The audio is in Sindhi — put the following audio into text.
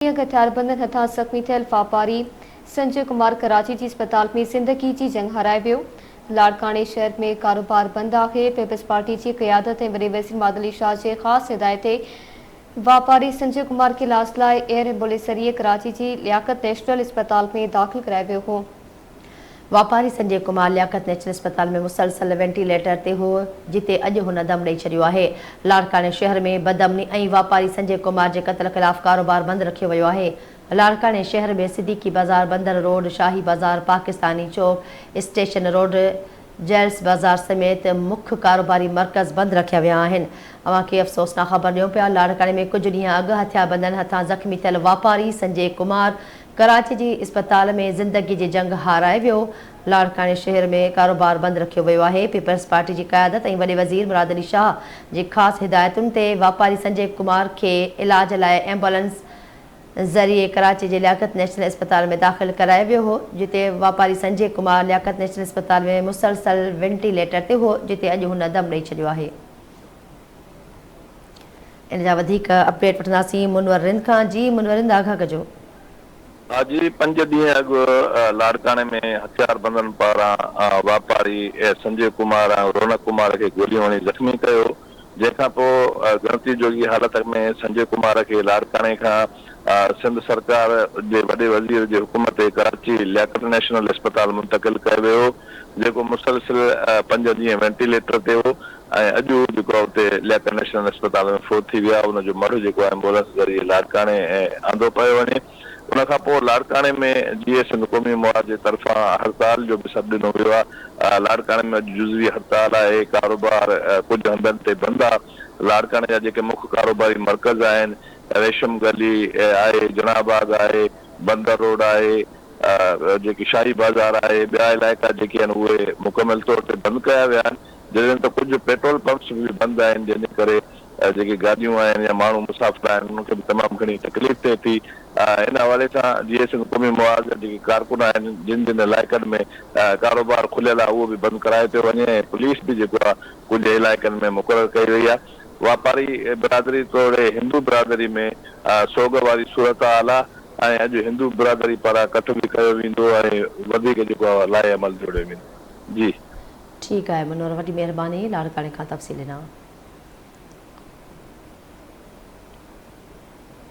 هٿياربندن هٿان زخمي ٿيل واپاري سنجي ڪمار ڪراچي جي اسپتال ۾ زندگي جي جنگ هارائي ويو. لاڙڪاڻي شهر ۾ ڪاروبار بند آهي. پيپلز پارٽي جي قيادت ۽ وڏي وزير مراد علي شاهه جي خاص هدايت تي واپاري سنجي ڪمار کي علاج لاء ايئر ايمبولينس ذريعي ڪراچي جي لياقت نيشنل اسپتال ۾ داخل ڪرايو ويو هو. واپاري سنجي ڪمار لياقت نيشنل اسپتال ۾ مسلسل وينٽي ليٽر تي هو جتي اڄ هن دم ڏئي ڇڏيو آهي. لاڙڪاڻي شهر ۾ بدامني ۽ واپاري سنجي ڪمار جي قتل خلاف ڪاروبار بند رکيو ويو آهي. لاڙڪاڻي شهر ۾ صديقي بازار، بندر روڊ، شاهي بازار، پاڪستاني چوڪ، اسٽيشن روڊ، جيلس بازار سميت مک ڪاروباري مرڪز بند رکيا ويا آهن. اوهان کي افسوسناڪ خبر ڏيون پيا لاڙڪاڻي ۾ ڪجهه ڏينهن اڳ هٿياربندن هٿان زخمي ٿيل واپاري سنجي ڪمار ڪراچي جي اسپتال ۾ زندگي جي جنگ هارائي ويو، لاڙڪاڻي شهر ۾ ڪاروبار بند رکيو ويو آهي، پيپلز پارٽي جي قيادت ۽ وڏي وزير مراد علي شاهه جي خاص هدايتن تي واپاري سنجي ڪمار کي علاج لاء ايمبولنس ذريعي ڪراچي جي لياقت نيشنل اسپتال ۾ داخل ڪرايو ويو هو، جتي واپاري سنجي ڪمار لياقت نيشنل اسپتال ۾ مسلسل وينٽي ليٽر تي هو، جتي اڄ هن دم ڏئي ڇڏيو آهي. ان جا وڌيڪ اپڊيٽ وٺنداسين منور رند کان جي منور رند آگاهه ڪجو. جي پنج ڏينهن اڳ لاڙڪاڻي ۾ هٿياربندن پاران واپاري سنجي ڪمار ۽ رونق ڪمار کي گوليون هڻي زخمي ڪيو جنهن کان پوء ڳڻتي جوڳي حالت ۾ سنجي ڪمار کي لاڙڪاڻي کان سنڌ سرڪار جي وڏي وزير جي حڪم تي ڪراچي لياقت نيشنل اسپتال منتقل ڪيو ويو جيڪو مسلسل پنج ڏينهن وينٽيليٽر تي هو ۽ اڄ هو جيڪو آهي اتي لياقت نيشنل اسپتال ۾ فوت ٿي ويا، ان جو مڙهه جيڪو آهي ايمبولنس ذريعي لاڙڪاڻي آندو پيو وڃي. ان کان پوء لاڙڪاڻي ۾ جيئي سنڌ قومي محاذ جي طرفان هڙتال جو به سڏ ڏنو ويو آهي. لاڙڪاڻي ۾ اڄ جزوي هڙتال آهي، ڪاروبار ڪجهه هنڌن تي بند آهي. لاڙڪاڻي جا جيڪي مک ڪاروباري مرڪز آهن، ريشم گلي آهي، جناح باغ آهي، بندر روڊ آهي، جيڪي شاهي بازار آهي، ٻيا علائقا جيڪي آهن اهي مڪمل طور تي بند ڪيا ويا آهن، جڏهن ته ڪجهه پيٽرول پمپس به بند آهن، جنهن جي ڪري جيڪي گاڏيون آهن يا ماڻهو مسافر آهن انهن کي به تمام گهڻي تڪليف ٿئي ٿي. ان حوالي سان جيئي سنڌ قومي محاذ جا جيڪي ڪارڪن آهن جن جن علائقن ۾ ڪاروبار کليل آهي اهو به بند ڪرايو پيو وڃي ۽ پوليس به جيڪو آهي ڪجهه علائقن ۾ مقرر ڪئي وئي آهي. واپاري برادري توڙي هندو برادري ۾ سوڳ واري صورتحال آهي. ۽ اڄ هندو برادري پاران ڪٺ به ڪيو ويندو ۽ وڌيڪ جيڪو آهي لائحه عمل جوڙيو ويندو. جي. ٺيڪ آهي منور وڏي مهرباني لاڙڪاڻي کان تفصيل ڏنا.